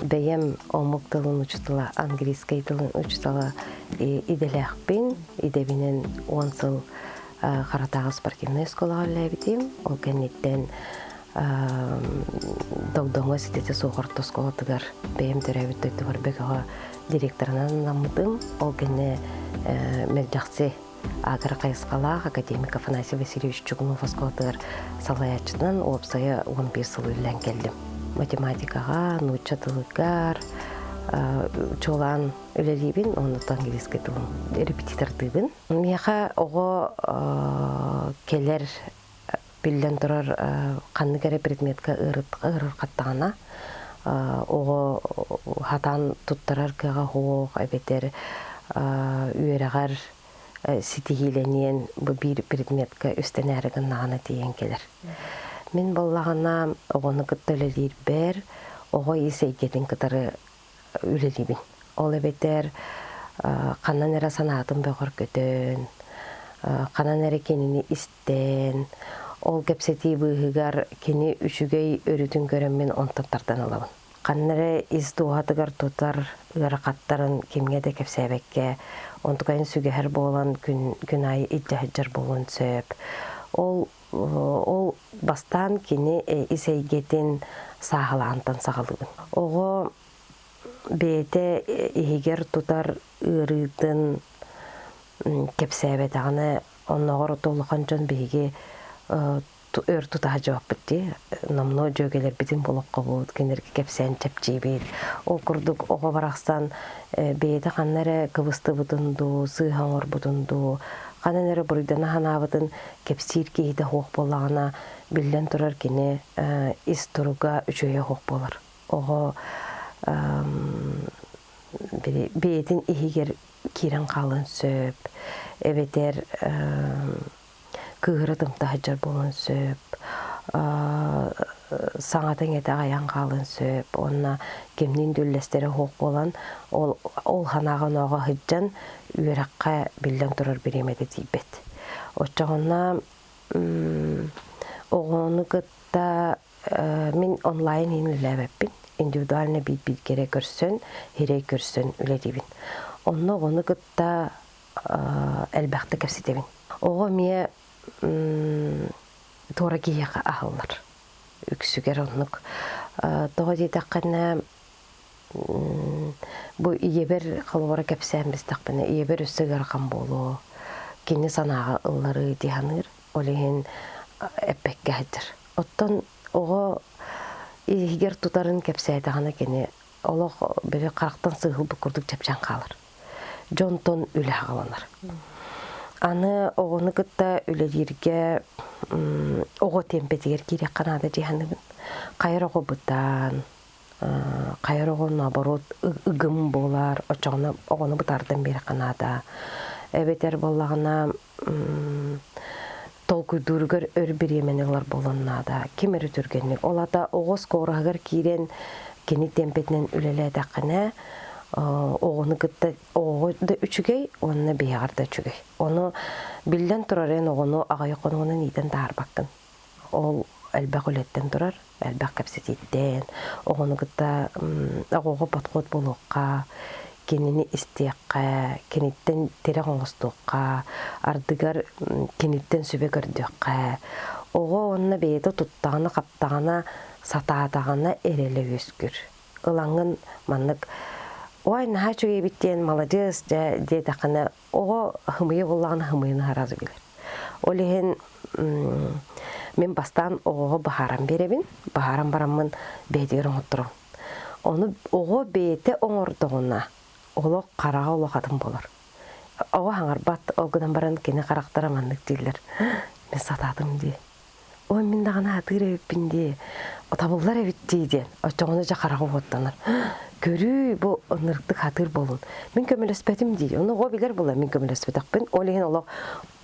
Бэйэм омук тылын учуутала, английскай тылын учуутала идэлээхпин. Идэбинэн 10 сыл Харатааҕы спортивнай оскуолаҕа үлэлээбитим. Ол кэнниттэн Догдоҥо ситэтэ суох орто оскуолатыгар бэйэм төрөөбүт дойдубар Бөкөҕө директорынан анаммытым. Ол кэннэ Мэлдьэхси агро хайысхалаах академик Афанасий Васильевич Чугунов оскуолатыгар салайааччытынан уопсайа 11 сыл үлэлээн кэллим. Математикаҕа, нуучча тылыгар чуолаан үлэлиибин, оннуттан английскай тылын репетитордыыбын. Миэхэ оҕо кэлэр биллэн турар ханнык эрэ предметка ыарырҕаттаҕына оҕо хатаан туттарар кыаҕа суох эбэтэр үөрэҕэр ситиһиилэниэн бу биир предметка үстэнээри гыннаҕына тиийэн кэлэр. Мин буоллаҕына оҕону кытта үлэлиирбэр оҕо ис эйгэтин кытары үлэлиибин. Ол эбэтэр ханан эрэ санаатын бөҕөргөтөн, ханан эрэ кинини истэн, ол кэпсэтии быыһыгар кини үчүгэй өрүтүн көрөммүн онтон тардан ылабын. Ханна эрэ ис дууһатыгар тутар ыарахаттарын кимҥэ да кэпсээбэккэ, онтукайын сүгэһэр буолан күн, күн аайы илдьэ сылдьар буолуон сөп. Ол ол бастаан кини ис эйгэтин сааһылаантан саҕалыыбын. Оҕо бэйэтэ иһигэр тутар ыарыытын кэпсээбэтэҕинэ, оннооҕор улахан дьон биһиги өр тутаһа дьуоппут дии. Номнуо дьүөгэлэрбитин булоххобут, кинилэргэ кэпсээн чэпчиибит. Ол курдук оҕо барахсан бэйэтэ ханна эрэ кыбыстыбытын дуу, сыыһа оҥорбутун дуу, ханан эрэ буруйдана санаабытын кэпсиир киһитэ суох буоллаҕына, биллэн турар кини ис туруга үчүгэйэ суох буолар. Оҕо бэйэтин иһигэр киирэн хаалыан сөп, эбэтэр кыыһыра тымта сылдьар буолуон сөп, саҥата-иҥэтэ аҕыйаан хаалыан сөп уонна кимниин да үллэстэрэ суох буолан, ол ол санааҕа-онооҕо сылдьан үөрэххэ биллэн турар бириэмэтэ тиийбэт. Оччоҕуна оҕону кытта мин онлайн иһин үлэлээбэппин, индивидуально биир-бииргэ эрэ көрсөн, сирэй көрсөн үлэлиибин. Онно оҕону кытта элбэхтик кэпсэтэбин. Оҕо эмиэ туора киһиэхэ аһыллар. Үксүгэр оннук. Тоҕо диэтэххинэ, бу ийэбэр холобура кэпсээн бистэхпинэ, ийэбэр өссө ыарахан буолуо, кини санааҕа ылларыы дии саныыр. Ол иһин эппэккэ сылдьар. Оттон оҕо иһигэр тутарын кэпсээтэҕинэ кини олох били харахтан сыыһылбыт курдук чэпчээн хаалар. Дьонтон үлэ хааланар. Аны оҕону кытта үлэлииргэ оҕо тиэмпэтигэр киириэххэ наада дии саныыбын. Хайар оҕо бытаан, хайар оҕо наоборот ыгым буолар, оччоҕуна оҕону бытаардан биэриэххэ наада. Эбэтэр буоллаҕына толкуйдууругар өр бириэмэни ылар буолуон наада. Ким эрэ түргэнник. Ол аата оҕо скороһыгар киирэн кини темпэтинэн үлэлээтэххинэ, оҕону кытта оҕоҕо да үчүгэй уонна бэйэҕэр да үчүгэй. Ону биллэн турар эн оҕону аҕыйах хонугунан иитэн таһаарбаккын. Ол элбэх үлэттэн турар, элбэх кэпсэтииттэн, оҕону кытта оҕоҕо подход буолуохха, кинини истиэххэ, киниттэн тирэх оҥостуохха, ардыгар киниттэн сүбэ көрдүөххэ. Оҕо уонна бэйэтэ туттаҕына-хаптаҕына, сатаатаҕына эрэлэ үөскүүр. Ылаҥҥын маннык «Ой, наһаа үчүгэй эбит диэн маладьыас дьэ» диэтэххинэ, оҕо хымыйа буоллаҕына хымыйаны сразу билэр. Ол иһин мин бастаан оҕоҕо быһааран биэрэбин, быһааран бараммын бэйэтигэр оҥоттором. Ону оҕо бэйэтэ оҥордоҕуна олох хараҕа олох атын буолар. Оҕо хаҥарбат, ол гынан баран кини харахтара маннык дииллэр. Мин сатаатым дии. Ой, мин даҕаны атыыр эбиппин дии. Табыллар эбит дии диэн. Оччоҕуна дьэ хараҕа уоттанар. Көрүүй, бу ынырыктык хатыыр буолун. Мин көмөлөспөтүм дии. Ону оҕо билэр була мин көмөлөспөтөхпүн. Ол иһин олох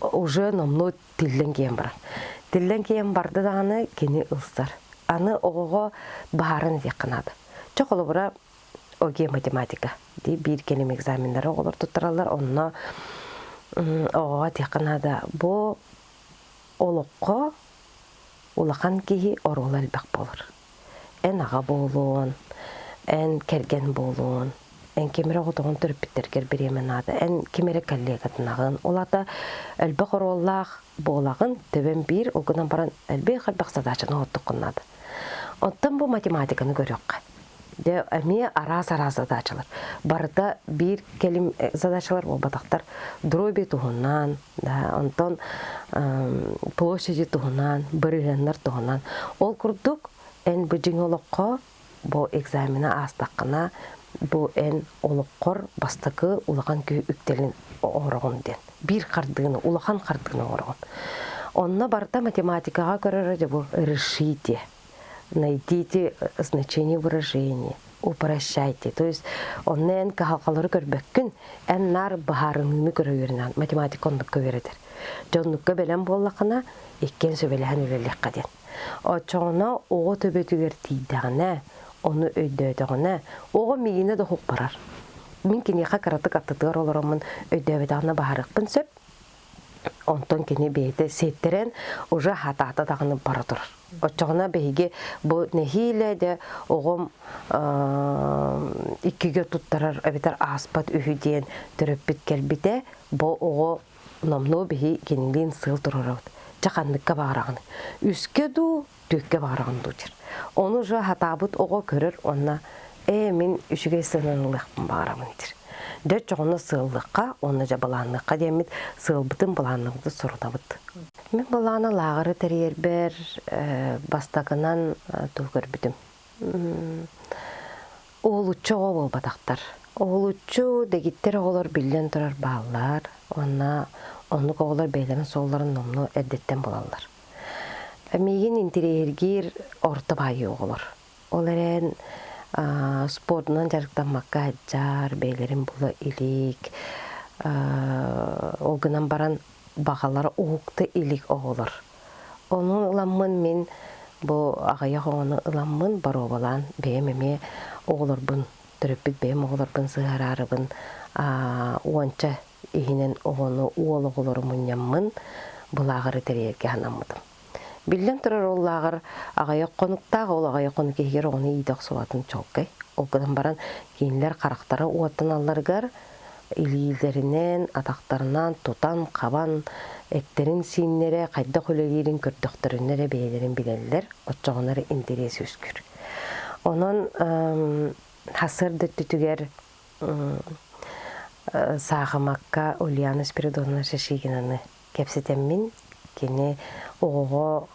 уже номнуо тиллэн киэн барар. Тиллэн киэн барда даҕаны кини ылсар. Аны оҕоҕо баһааран этиэххэ наада. Чэ холобура ОГЭ математика дии биир кэлим экзаменнары оҕолор туттараллар. Онно оҕоҕо этиэххэ наада. Бу олоххо улахан киһи оруола элбэх буолар. Эн аҕа буолуон, Эн кэргэн буолуон, эн ким эрэ оҕотоҕун төрөппүттэргэр бириэмэ наада, эн ким эрэ коллегатынаҕын. Ол аата элбэх оруоллаах буолаҕын, төбөн биир, ол гынан баран элбэх-элбэх задачаны оҥордоххун наада. Оттон бу математиканы көрүөххэ. Дьэ, эмиэ араас-араас задачалар. Барыта биир кэлим задачалар буолбатахтар. Дроби туһунан, да, онтон площади туһунан, бырыһыаннар туһунан. Ол курдук, эн бу дьиҥ олоххо бу экзамена аастаххына, бу эн олоххор бастакы улахан киһи үктэлин оҥороҕун диэн. Биир хардыыны, улахан хардыыны оҥороҕун. Онно барыта математикаҕа көрөрө дьэ бу решите, найдите значение выражения, упрощайте. То есть онно эн кыһалҕалары көрбөккүн, эн наар быһаарыныыны көрө үөрэнэҕин. Математика оннукка үөрэтэр. Дьоннукка бэлэм буоллаххына, иккиэн сүбэлэһэн үлэлиэххэ диэн. Оччоҕуна оҕо төбөтүгэр тиийдэҕинэ, ону өйдөөтөҕүнэ, оҕо миигинэ да барар. Мин киниэхэ кыратык аттытыгар олороммун өйдөөбөтөҕүнэ баһарыахпын сөп. Онтон кини бэйэтэ сиэттэрэн уже хатаата даҕаны бара турар. Оччоҕуна биһиги бу нэһиилэ де оҕом иккигэ туттарар эбэтэр ааспат үһү диэн төрөппүт кэлбитэ, бу оҕо номнуо биһи кинилиин сыал туруорабыт. Чэ ханныкка баҕараҕын? Үскэ дуу, түөккэ баҕараҕын дуу диир. Ону уже хатаабыт оҕо көрөр уонна ээ мин үчүгэй сыанан ылыахпын баҕарабын диир. Дьэ оччоҕуна сыаллыахха уонна дьэ былаанныахха диэммит сыалбытын былааннабытын сурунабыт. Мин былаана лааҕыры тэрийэрбэр бастакынан тугу көрбүтүм. Уһулуччу оҕо буолбатахтар. Уһулуччу дэгиттэр оҕолор биллэн турар бааллар уонна оннук оҕолор бэйэлэрин суолларын номнуо эрдэттэн булаллар. Миигин интэриэһиргиир орто баайыы оҕолор. Ол эрэн спордунан дьарыктаммакка сылдьар, бэйэлэрин була илик, ол гынан баран баҕалара уһукта илик оҕолор. Ону ыламмын мин бу аҕыйах оҕону ыламмын боруобалаан бэйэм эмиэ оҕолорбун төрөппүт бэйэм оҕолорбун сыһараарыбын уонча иһинэн оҕону уол оҕолору мунньаммын бу лааҕыры тэрийэргэ санаммытым. Биллэн турар ол лааҕыр аҕыйах хонуктаах, ол аҕыйах хонук иһигэр оҕону иитэ охсубатын чуолкай. Ол гынан баран кинилэр харахтара уоттаналларыгар илиилэринэн, атахтарынан тутан-хабан, эттэрин-сииннэрэ хайдах үлэлиирин көрдөхтөрүнэ эрэ бэйэлэрин билэллэр, оччоҕуна эрэ интэриэс үөскүүр. Онон сарсыарда өттүтүгэр саахымакка Ульяна Спиридоновна Шашигинаны кэпсэтэммин, кини оҕоҕо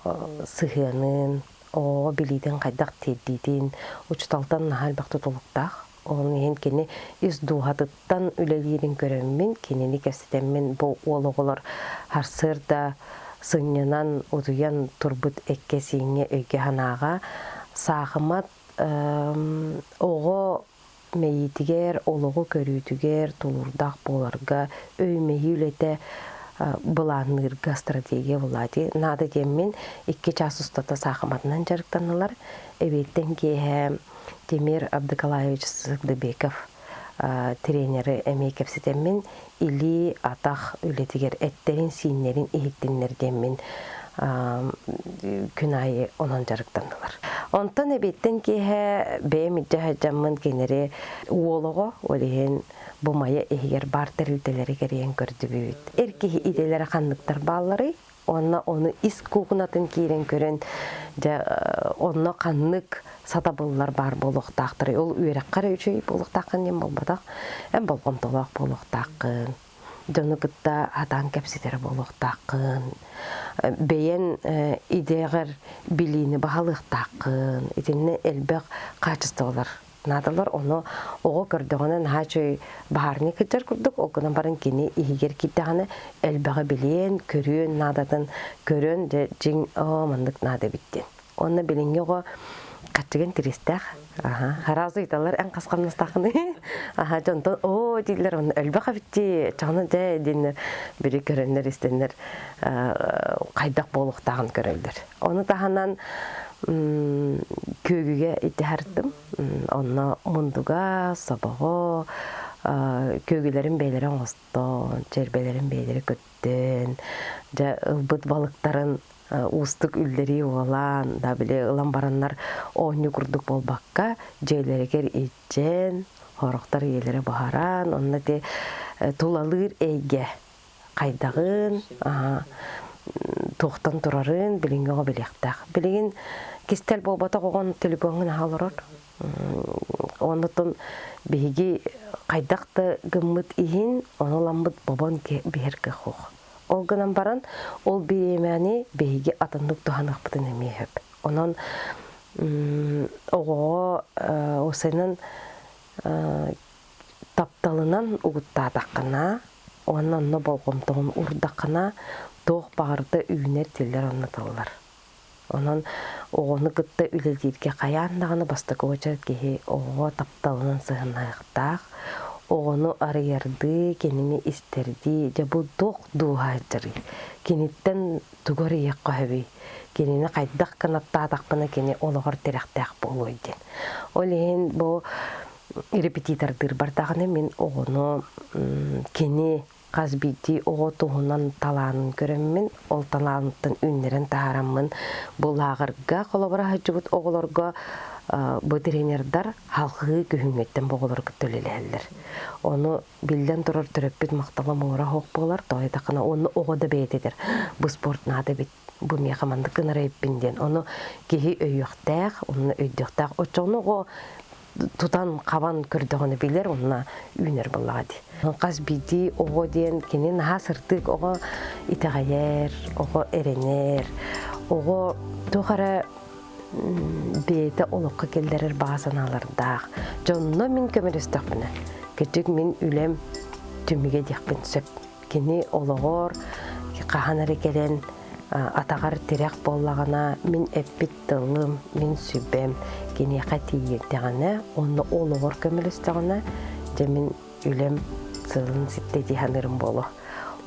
сыһыанын, оҕоҕо билиитин хайдах тиэрдиитин учууталтан наһаа элбэх тутулуктаах. Ол иһин кини ис дууһатыттан үлэлиирин көрөммүн, кинини кэпсэтэммин бу уол оҕолор сарсыарда сынньанан, утуйан турбут эккэ-сииҥҥэ, өйгө-санааҕа саахымат оҕо мэйиитигэр, олоҕу көрүүтүгэр тулуурдаах буоларга, өй-мэйии үлэтэ былаанныырга стратегия булаати наада диэммин икки чаас устата саахыматынан дьарыктаннылар. Эбиэттэн киэһэ Тимир Абдыкалаевич Сыгдыбеков тренеры эмиэ кэпсэтэммин илии, атах үлэтигэр эттэрин-сииннэрин иһиттиннэр диэммин күн аайы онон дьарыктаннылар. Онтон эбиэттэн киэһэ бэйэм илдьэ сылдьаммын кинилэри уол оҕо, ол иһин бу Майа иһигэр баар тэрилтэлэри кэрийэн көрдүбүт. Эр киһи идэлэрэ ханныктар баалларый? Уонна ону ис куукунатын киирэн көрөн, дьэ, онно ханнык сатабыллар баар буолуохтаахтарый? Ол үөрэххэ эрэ үчүгэй буолуохтааххын диэн буолбатах. Эн болҕомтолоох буолуохтааххын, дьону кытта сатаан кэпсэтэр буолуохтааххын, бэйэн идэҕэр билиини баһылыахтааххын. Итиннэ элбэх хаачыстыбалар наадалар. Ону оҕо көрдөҕүнэ наһаа үчүгэй баһаарынай кырдьар курдук, ол гынан баран кини иһигэр киирдэҕинэ элбэҕи билиэн, көрүөн наадатын көрөн, дьэ дьиҥ оо маннык наада эбит диэн. Уонна билиҥҥи оҕо хаччыгын тиристээх. Аха, сразу ыйыталлар эн хас хамнастааххыный? Аха, дьонтон оо дииллэр, онно элбэх эбит дии, чаҕына дьэ диэннэр били көрөннөр истэннэр хайдах буолуохтааҕын көрөллөр. Ону таһынан күөгүгэ итиһартым. Онно мундуга, собоҕо, күөгүлэрин бэйэлэрэ оҥостон, чэрбэлэрин бэйэлэрэ көттөн, дьэ ылбыт балыктарын Уустук үллэрии уолаан, да били ылан бараннар оонньуу курдук буолбакка, дьиэлэригэр илдьэн, хорохтор ийэлэрэ буһаран, онно ити тулалыыр эйгэ хайдаҕын, туохтан турарын билиҥҥи оҕо билиэхтээх. Билигин кистэл буолбатах оҕон телефоҥҥун аһа олорор. Оннотон биһиги хайдах да гыммыт иһин, ону ыламмыт бобон биһэр кыах суох. Ол гынан баран, ол бириэмэни биһиги атыннык туһаныахпытын эмиэ сөп. Онон оҕоҕо осенан тапталынан угуттаатаххына уонна онно болҕомтоҕун уурдаххына, туох баҕарда үүнэр тиллэр онно тыллар. Онон оҕону кытта үлэлииргэ хайаан даҕаны бастакы уочарат киһи оҕоҕо тапталынан сыһыаннаһыахтаах, оҕону арыйардыы, кинини истэрдии, дьэ бу туох дууһааччарый, киниттэн тугу арыйыахха сөбүй, кинини хайдах кынаттаатахпына кини олоҕор тирэхтээх буолуой диэн. Ол иһин бу репетитордыырбар даҕаны мин оҕону кини хас биирдии оҕо туһунан талаанын көрөммүн, ол талааныттан үүннэрэн таһаараммын бу лааҕырга холобура сылдьыбыт оҕолорго бу тренердар халҕыы күһүҥҥүттэн бу оҕолору кытта үлэлэһэллэр. Ону биллэн турар төрөппүт махтала муҥура суох буолар, тоойдоххуна уонна оҕо да бэйэтэ этэр бу спорт наада эбит, бу миэхэ маннык гынар эбиппин диэн. Ону киһи өйүөхтээх, онно өйдүөхтээх. Оччоҕуна оҕо тутан хабан көрдөҕүнэ билэр уонна үүнэр буоллаҕа дии. Хас биирдии оҕо диэн кини наһаа сырдык оҕо итэҕэйэр, оҕо эрэнэр, оҕо туох эрэ бэйэтэ олоххо киллэрэр баҕа санаалардаах. Дьонно мин көмөлөстөхпүнэ, кырдьык мин үлэм түмүгэ диэхпин сөп. Кини олоҕор хаһан эрэ кэлэн атаҕар тирэх буоллаҕына, мин эппит тылым, мин сүбэм киниэхэ тиийдэҕинэ уонна олоҕор көмөлөстөҕүнэ, дьэ мин үлэм сылын ситтэ дии саныырым буолуо.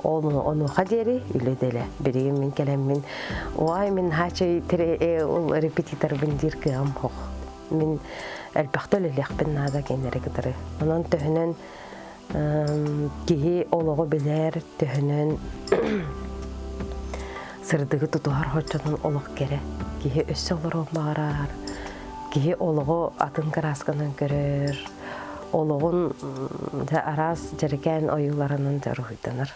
Ол онуоха диэри үлэ дэлэ. Билигин мин кэлэммин, уай мин хаачый ол репетиторбын диир кыаҕым суох. Мин элбэхтэ үлэлиэхпин наада кинилэри кытары. Онон төһөнөн киһи олоҕу билэр, төһөнөн сырдыгы тутуһар хоччотун олох кэрэ. Киһи өссө олоруон баҕарар, киһи олоҕу атын кыраасканан көрөр, олоҕун араас дьэрэкээн ойууларынан дьоруһуйданар.